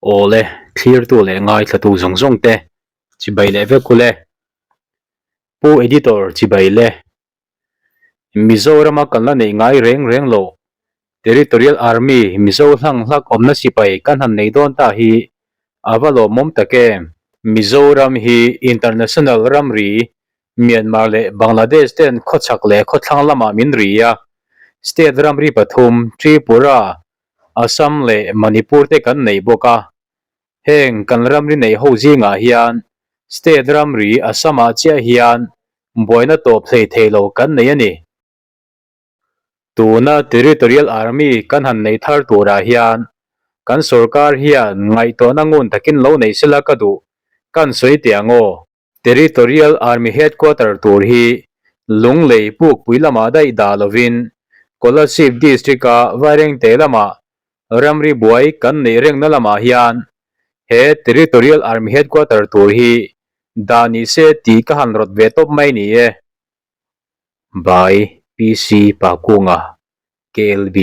Awle, thlirtu leh ngaithlatu zawng zawng te chibai leh vek ule. Pu Editor chibai le. Mizorama kan la neih ngai reng reng loh Territorial Army Mizo hlang hlak awmna sipai kan han nei dawn ta hi a va lawmawm tak em? Mizoram hi international ramri Myanmar leh Bangladesh ten khawchhak leh khawthlang lamah min ri a, state ramri pathum Tripura, Assam leh Manipur te kan nei bawk a. Heng kan ramri neih ho zingah hian state ramri Assam-ah chiah hian buaina tawp hlei thei lo kan nei a ni. Tuna Territorial Army kan han nei thar turah hian kan sorkar hian ngaihtuahna ngun takin lo nei sela ka duh kan sawi teh ang aw. Territorial Army Headquarter tur hi Lunglei Pukpui lamah daih dah lovin Kolasib District-a Vairengte lamah ramri buai kan neih rengna lamah hian he Territorial Army Headquarter tur hi dah ni se tih ka han rawt ve tawp mai ni e. By PC Pakunga, KLB.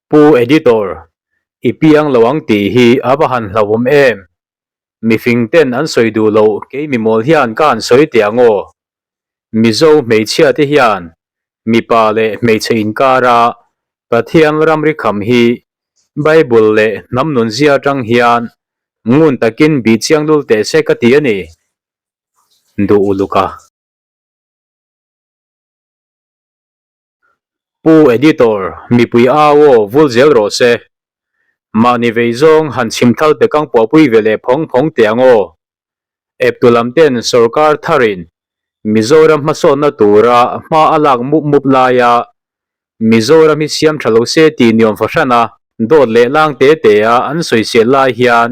Pu Editor, i piang lo ang tih hi a va han hlauhawm em? Mifing ten an sawi duh loh kei mimawl hian ka han sawi teh ang aw. Mizo hmeichhia te hian mipa leh hmeichhe inkara Pathian ramri kham hi Bible leh hnam nunzia atang hian ngun takin bih chiang lul teh se ka ti a ni. Duh uluk a. Pu Editor, mipui au aw vul zel rawh se. Mahni vei zawng han chhim thal pe kang puahpui ve leh phawng phawng teh ang aw. Eptu lam ten sorkar tharin Mizoram hmasawnna tura hma a lak mup mup laia Mizoram hi siam tha lo se tih niawm fahran a dawt leh lang te te a an sawisel lai hian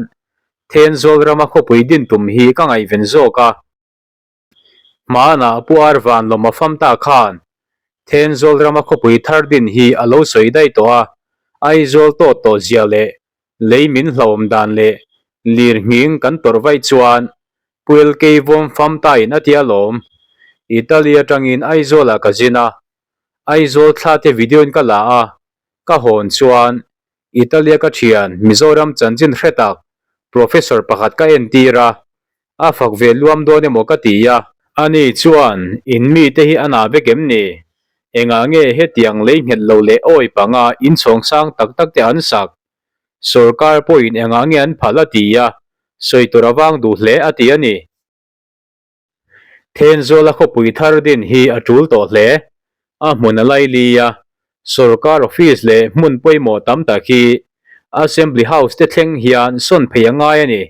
Thenzawl rama khawpui din tum hi ka ngaihven zawk a. Hmanah Pu Arvan lawm a fam ta khan Thenzawl rama khawpui thar din hi a lo sawi daih tawh a, Aizawl tawt tawh zia leh lei min hlauhawm dan leh lir nghing kan tawrh vaih chuan Pu LK vawm fam tain a ti alawm. Italy atangin Aizawlah ka zin a, Aizawl thla te video in ka la a, ka hawn chuan Italia ka thian Mizoram chanchin hre tak Professor pakhat ka entir a, a fak ve luam dawn emaw ka ti a. Ani chuan in mite hi a na vek em ni? Engah nge hetiang lei nghet lo leh awi panga inchhawng sang tak tak te an sak? Sorkar pawhin engah nge an phal a ti a, sawi tur a vang duh hle a ti a ni. Thenzawla khawpui thar din hi a tul tawh hle. A hmun a lai li a, sorkar office leh hmun pawimawh tam tak hi Assembly House te thleng hian sawn phei a ngai a ni.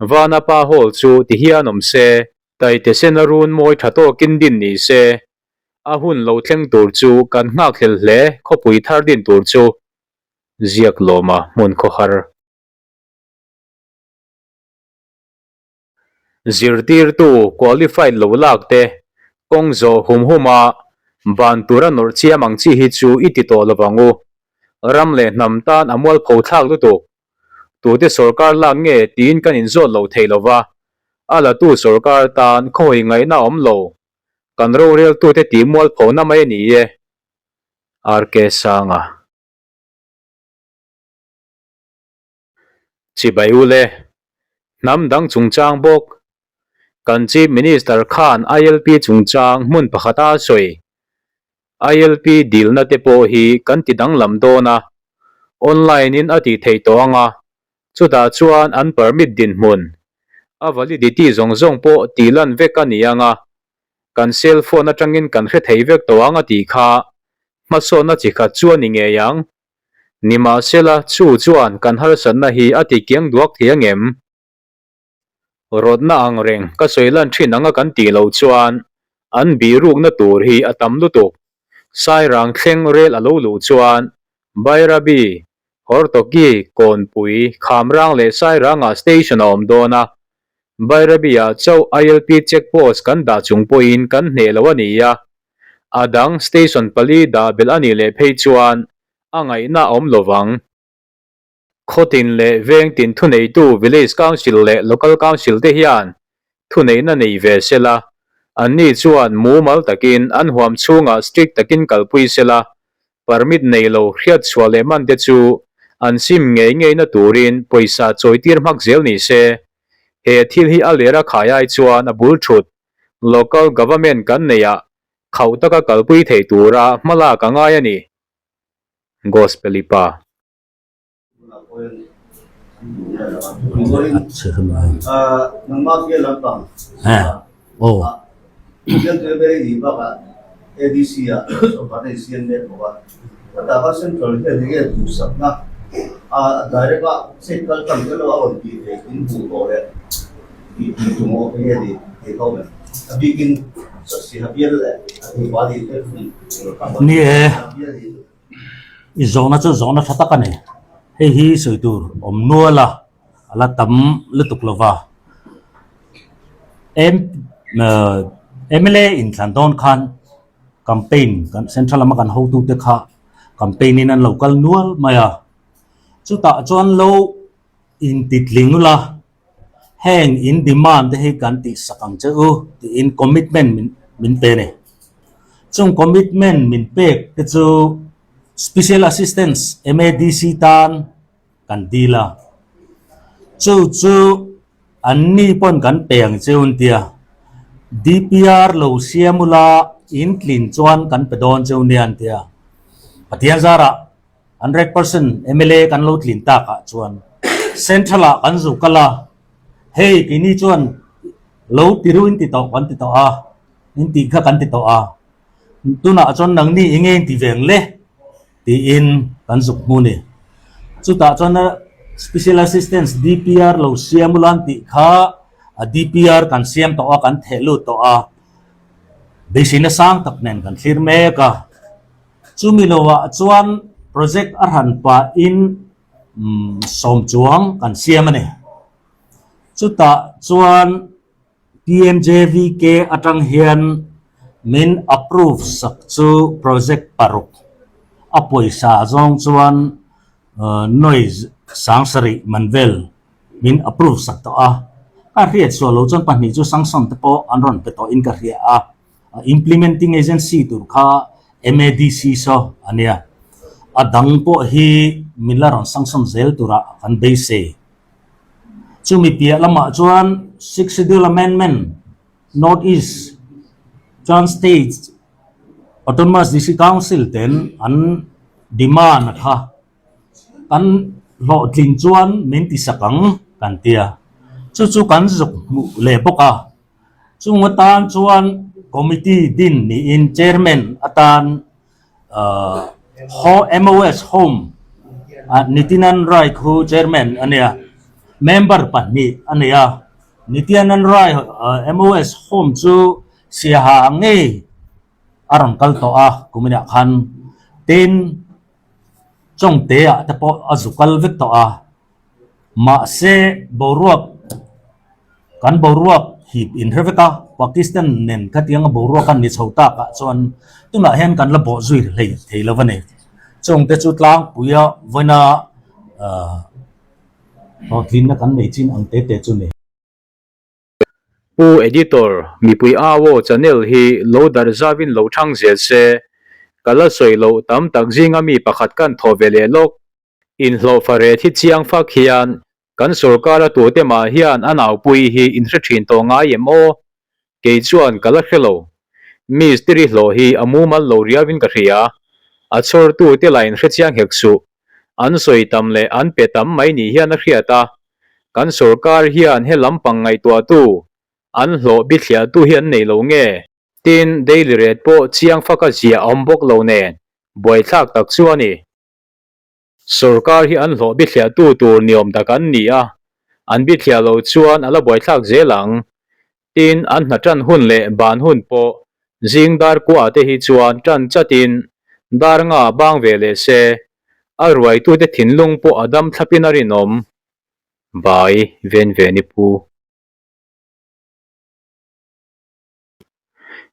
Vanapa Hall chu ti hian awm se, Taite sena run mawi tha tawkin din ni se, a hun lo thleng tur chu kan nghakhlel hle khawpui thar din tur chu ziak lawma hmun khawhar. Zirtirtu qualified lo lak te kawng zawh hum hum a ban tura nawrh chiam ang chi hi chu i ti tawh lo vang u. Ram leh hnam tan a mualpho thlak lutuk. Tute sorkar lak nge tiin kan inzawt lo thei lo va, a latu sorkar tan khawi ngaihna a awm lo. Kan roreltute tih mualphona mai a ni e. RK Sanga. Chibai ule, hnam dang chungchang bawk. Kan Chief Minister khan ILP chungchang hmun pakhata a sawi. ILP dilna te pawh hi kan ti danglam dawn a, online in a tih theih tawh ang a, chutah chuan an permit dinhmun, a validity zawng zawng pawh tih lan vek a ni ang a, kan cell phone atangin kan hre thei vek tawh ang a tih kha hmasawnna chi khat chu a ni ngei ang. Nimahsela, chu chuan kan harsatna hi a ti kiang duak thei ang em? Rawtna ang reng ka sawi lan thin anga kan tih loh chuan an bihrukna tur hi a tam lutuk. Sairang thleng rel a lo luh chuan Bairabi, Hortoki, Kawnpui, Khamrang leh Sairangah station a awm dawn a. Bairabi-ah chauh ILP check post kan dah chung pawhin kan hneh lo a ni a. A dang station pali dah belh a nih leh phei chuan a ngaihna a awm lo vang. Khawtin leh vengtin thuneitu Village Council leh Local Council te hian thuneihna nei ve sela, anni chuan mumal takin an huam chhungah strict takin kalpui sela. Permit nei lo hriat chhuah leh man te chu an sim ngei ngeina turin pawisa chawi tir hmak zel ni se. He thil hi a ler a khai ai chuan a bul thut Local Government kan neihah khauh taka kalpui thei tura hmalak a ngai a ni. Gospel-i pa. Ni e. I zawhna chu zawhna tha tak a ni. Hei hi sawi tur awm nual a, a la tam lutuk lo va. Mla inthlan dawn khan campaign kan central lama kan hotute kha campaign in an lo kal nual mai a. Chutah chuan lo intitling ula heng in demand te hi kan tihsak ang che u tiin commitment min min pe a ni. Chung commitment min pek te chu Special Assistance MADC tan kan dil a, chu chu an ni pawn kan pe ang che u an tia, DPR lo siam ula in tlin chuan kan pe dawn che u nia an tia. Pathian zarah 100% mla kan lo tlin takah chuan Central ah kan zu kal a, hei keini chuan lo ti ru in ti tawh kan ti tawh a, in tih kha kan ti tawh a, tunah chuan nangni i nge in ti veng le tiin kan zuk hmu ni. Chutah chuan Special Assistance DPR lo siam ula an tih kha a DPR kan siam tawh a, kan theh lut tawh a, beiseina sang tak nen kan thlir mek a. Chumi lovah chuan project a hran pahin sawm chuang kan siam a ni. Chutah chuan PMJVK atang hian min approve sak chu project paruk a pawisa zawng chuan nuai sangsarih man vel min approve sak tawh a. Ka hriat sual lo chuan pahnih chu sanction te pawh an rawn pe tawhin ka hria a. Implementing agency tur kha MADC saw a nia. A dang pawh hi min la rawn sanction zel turah kan beisei. Chumi piah lamah chuan Sixth Schedule Amendment, North East chuan State Autonomous District Council ten an demand kha kan hlawhtling chuan min tisak ang kan tia. Chu chu kan zuk hmuh leh bawk a. Chung atan chuan committee din niin chairman atan MOS Home Nitinan Rai khu chairman a nia, member pahnih a nei a. Nitinan Rai MOS Home chu Siaha ngei a rawn kal tawh a kuminah khan tin Chawngte-ah te pawh a zu kal vek tawh a. Mahse, boruak, kan boruak hip inhre vek a, Pakistan nen khatianga boruak a ni chho takah chuan tunah hian kan la bawh zui hlei thei lo a ni. Chungte chu tlangpuia vawiina hlawhtlinna kan nei chin ang te te chu ni. Pu Editor, mipui au aw channel hi lo darh zauin lo thang zel se, ka la sawi loh tam tak zinga mi pakhat kan thaw ve leh lawk. Inhlawhfa ret hi chiang fak hian kan sorkar a tute mah hian a naupui hi inhre thin tawh ngai em aw? Kei chuan ka la hre lo. Mistiri hlawh hi a mumal lo riauin ka hria. A chhawrtute lah inhre chiang hek suh. An sawi tam leh an pe tam mai ni hian a hriat a. Kan sorkar hian he lampang ngaihtuahtu, an hlawh bithliahtu hi an nei lo nge? Tin, daily rate pawh chiang faka ziah a awm bawk lo nen, buaithlak tak chu a ni. Sorkar hi an hlawh bithliahtu tur niawm tak an ni a, an bithliah lo chuan a la buaithlak zel ang. Tin, an hna tan hun leh ban hun pawh zing dar kuah te hi chuan tan chatin dar nga bang ve leh se, a ruaitute thinlung pawh a dam thlapin a rinawm. Bai ven ve ni pu.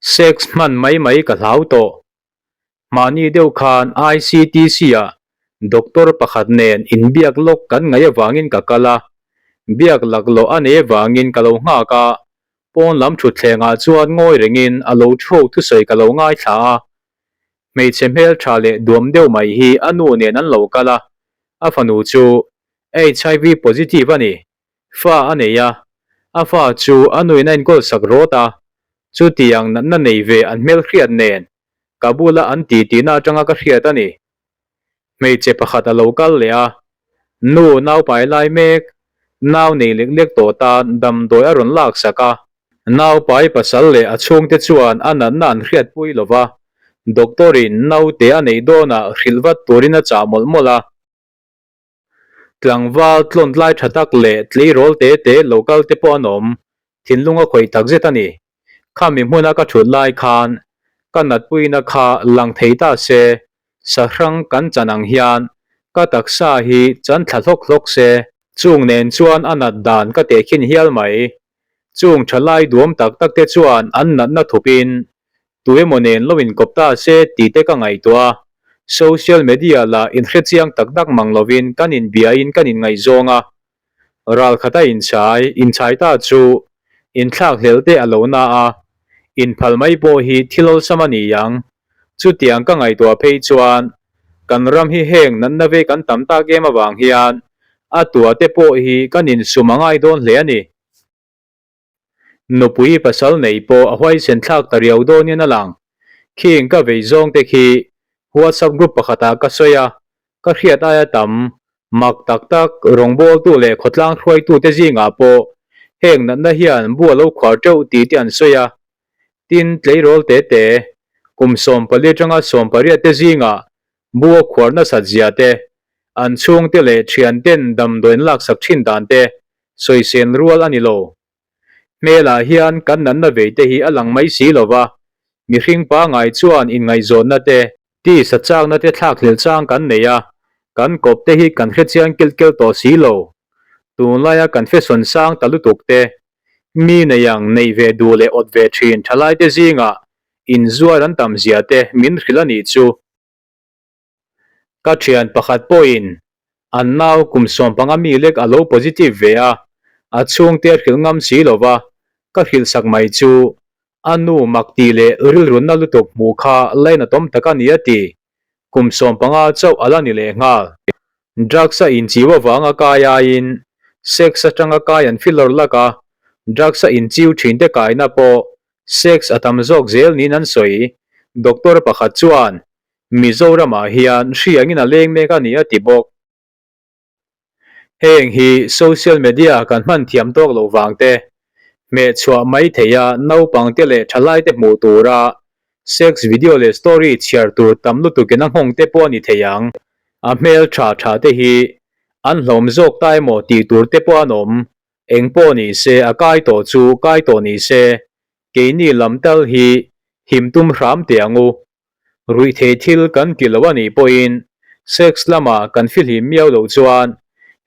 Sex hman mai mai ka hlau tawh. Mahni deuh khan ICTC-ah doctor pakhat nen inbiak lawk kan ngaih avangin ka kal a, biak laklawh a nei avangin ka lo nghak a, pawn lam thutthlengah chuan ngawi rengin a lo thu thusawi ka lo ngaithla a. Hmeichhe hmeltha leh duam deuh mai hi a nu nen an lo kal a, a fanu chu HIV positive a ni. Fa a nei a, a fa chu a nuin a enkawl sak rawt a, chutiang natna nei ve an hmelhriat nen ka bula an titihna atanga ka hriat a ni. Hmeichhe pakhat a lo kal leh a, nu naupai lai mek, nau nei lek lek tawh tan damdawi a rawn lak sak a. Naupai pasal leh a chhungte chuan a natna an hriatpui lo va, doctor in naute a neih dawnah hrilh vat turin a chah mawlh mawlh a. Tlangval tlawn tlai tha tak leh tleirawl te te lo kal te pawh an awm, thinlung a khawih tak zet a ni. Khami hmuna ka thut lai khan ka natpuina kha lang thei ta se, sahrang kan chan ang hian ka taksa hi chan thla hlawk hlawk se, chung nen chuan a nat dan ka tehkhin hial mai. Chung thalai duam tak tak te chuan an natna thupin Tu emaw nen lo inkawp ta se tih te ka ngaihtuah a, social media lah inhrechiang tak tak mang lovin kan inbiain kan inngaihzawng a. Ral khata inchai, inchai ta chu inthlak hlel te a lo na a, inphal mai pawh hi thil awlsam a ni ang. Chutiang ka ngaihtuah phei chuan kan ram hi heng natna ve kan tam tak em avang hian a tua te pawh hi kan insum a ngai dawn hle a ni. Nupui pasal nei pawh a huaisen thlak ta riau dawnin a lang. Khing ka vei zawng te khi WhatsApp group pakhatah ka sawi a, ka hriat aia tam, mak tak tak, rawngbawltu leh khawtlang hruaitu te zingah pawh heng natna hian bu a lo khuar teuh tih te an sawi a. Tin, tleirawl te te, kum 14 atanga 18 te zingah bu a khuar nasat zia te, an chhungte leh thianten damdawi an laksak thin dan te Sawisên rual a ni lo. Hmelah hian kan natna vei te hi a lang mai si lo va, mihring pangai chuan inngaihzawnna te, tisa chakna te thlak hlel chang kan nei a, kan kawp te hi kan hrechiang kilh kelh tawh si lo. Tunlaia kan fashion sang ta lutuk te, mi nei ang neih ve duh leh awt ve thin thalai te zingah inzuar an tam zia te min hrilh a nih chu. Ka thian pakhat pawhin an nau kum 15 mi lek a lo positive ve a, a chhungte a hrilh ngam si lo va, ka hrilh sak mai chu a nu mak tih leh rilrunna lutuk hmuh kha lainatawm tak a ni a ti. Kum 15 chauh a la ni lehnghal. Drugs a inchiu avanga kai aiin sex atanga kai an filawr lak a, drugs a inchiu thinte kaina pawh sex a tam zawk zel niin an sawi. Doctor pakhat chuan Mizoramah hian hri angin a leng mek a ni a ti bawk. Heng hi social media kan hman thiam tawk loh vang te, hmehchhuah mai theia naupangte leh thalaite hmuh tura sex video leh story chhiar tur tam lutukin a nghawng te pawh a ni thei ang. A hmel tha tha te hi an hlawm zawk ta emaw tih tur te pawh an awm. Eng pawh ni se a kai tawh chu kai tawh ni se, keini lam tal hi him tum hram teh ang u. Ruihtheih thil kan ti lo a nih pawhin sex lama kan fihlim miau loh chuan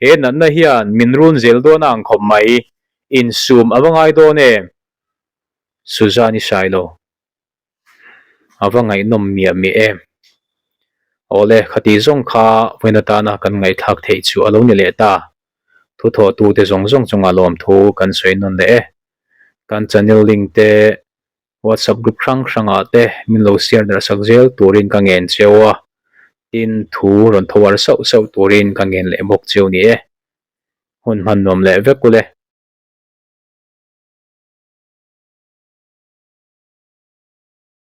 he natna hian min run zel dawn a ang khawp mai, insum a va ngai dawn em? Suzanne-i Sailo A va ngaihnawm miah miah em? Awle, khati zawng kha vawiin atana kan ngaihthlak theih chu a lo ni leh ta. Thuthawhtute zawng zawng chungah lawmthu kan sawi nawn leh e. Kan channel link te WhatsApp group hrang hrangah te min lo share darh sak zel turin ka ngen cheu a, tin thu rawn tho ar sauh sauh turin ka ngen leh bawk cheu ni e. Hun hman nuam leh vek ule.